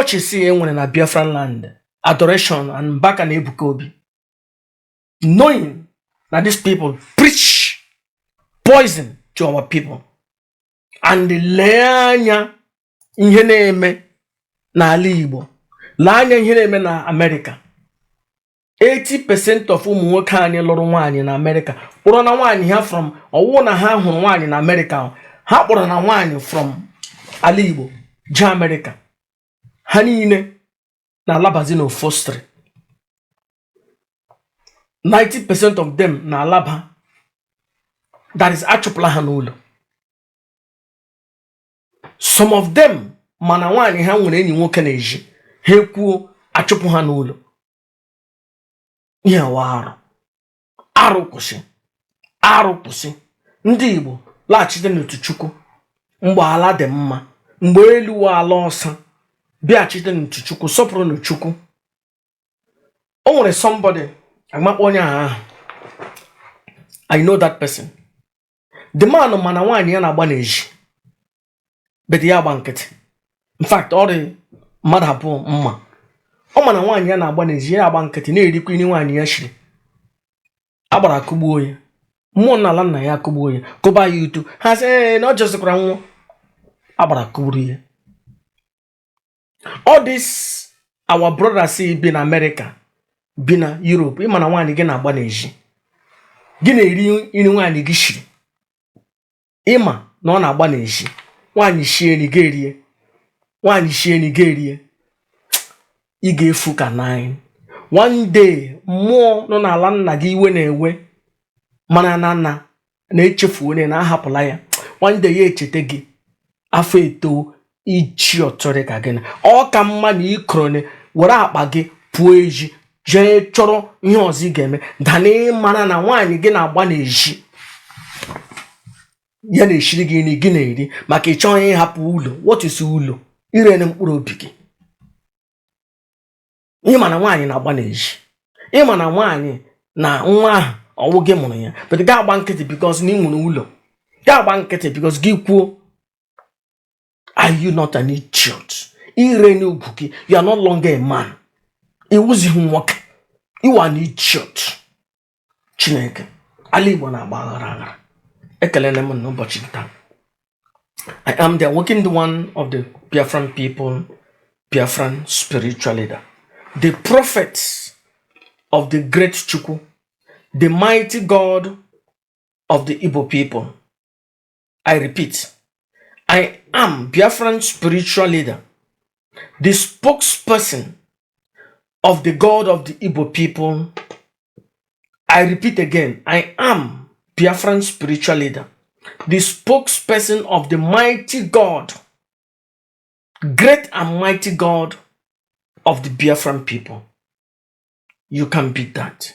Churches e nwere na Biafran land, adoration and Mbaka na Ebuka Obi, knowing na these people preach poison to our people. And lee anya ihe na-eme n'ala Igbo, lee anya ihe na-eme na Amerịka. 80% of ụmụ nwoke anyị lụrụ nwaanyị na Amerịka kpọrọ na nwaanyị ha from ọwụ na ha hụrụ nwaanyị na Amerịka, ha kpọrọ na nwaanyị from ala Igbo jee Amerịka. Ha niile na-alabazi n'ofostri. 90% of them na-alaba, that is, achụpụla ha n'ụlọ. Some of them, mana nwaanyị ha nwere enyi nwoke na-eji ha ekwuo, achụpụ ha n'ụlọ. Ihe wa arụ, arụ kwụsị, arụ kwụsị. Ndị Igbo, laghachite n'otu Chukwu mgbe ala dị mma, mgbe elu wa ala ọsa. Bịachite n'otu Chukwu, sọpụrụ n'Chukwu. O nwere somebody amakpọ onye ahụ. I know that person. The man, mana nwaanyị ya na-agba n'ezi, but ya agba nkịtị. In fact, ọ dị mmadụ abụọ mma. Ọ ma na nwaanyị ya na-agba n'ezi, ya agba nkịtị, na-erikwa nri nwaanyị ya shiri. Agbara akụgbuo ya mmụọ n'ala nna ya, akụgbuo ya, kụba ya utu. Ha sị, "Ee, na ọ jọzikwara nwụọ." Agbara kụgburu ya. All this our brothers bi na America, bi na Europe, ịma na nwaanyị gị na-agba n'ezi, gị na-eri nri nwaanyị gị shiri. Ịma na ọ na-agba n'ezi, nwaanyị shie nri gị erie, nwaanyị shie nri gị erie, ị ga-efu ka nine. One day, mmụọ nọ n'ala nna gị iwe na-ewe, mana na nna na-echefu onye na-ahapụla ya. One day ya echeta gị, afọ eto ichi ọtọrị ka gịnị. Ọ ka mma na ikorone were akpa gị pụọ ezi, jee chọrọ ihe ọzọ ị ga-eme, dana ịmara na nwaanyị gị na-agba n'ezi, ya na-eshiri gị nri gị na-eri, maka ị chọghị ịhapụ ụlọ. What is ụlọ? Irene mkpụrụ obi gị. Ịma na nwaanyị na-agba n'ezi, ịma na nwaanyị na nwa ahụ ọwụ gị mụrụ ya, but gị agba nkịtị because na ị nwere ụlọ. Gị agba nkịtị because gị kwuo, are you not an idiot? Ire n'ugwu gị, you are no longer a man. Iwuzighị nwoke, you are an idiot. Chineke, ala Igbo na-agba aghara aghara. Ekelele m n'ụbọchị taa. I am the awakened one of the Biafran people, Biafran spiritual leader, the prophet of the great Chukwu, the mighty God of the Igbo people. I repeat, I am Biafran spiritual leader, the spokesperson of the God of the Igbo people. I repeat again, I am Biafran spiritual leader, the spokesperson of the mighty God, great and mighty God of the Biafran people. You can beat that.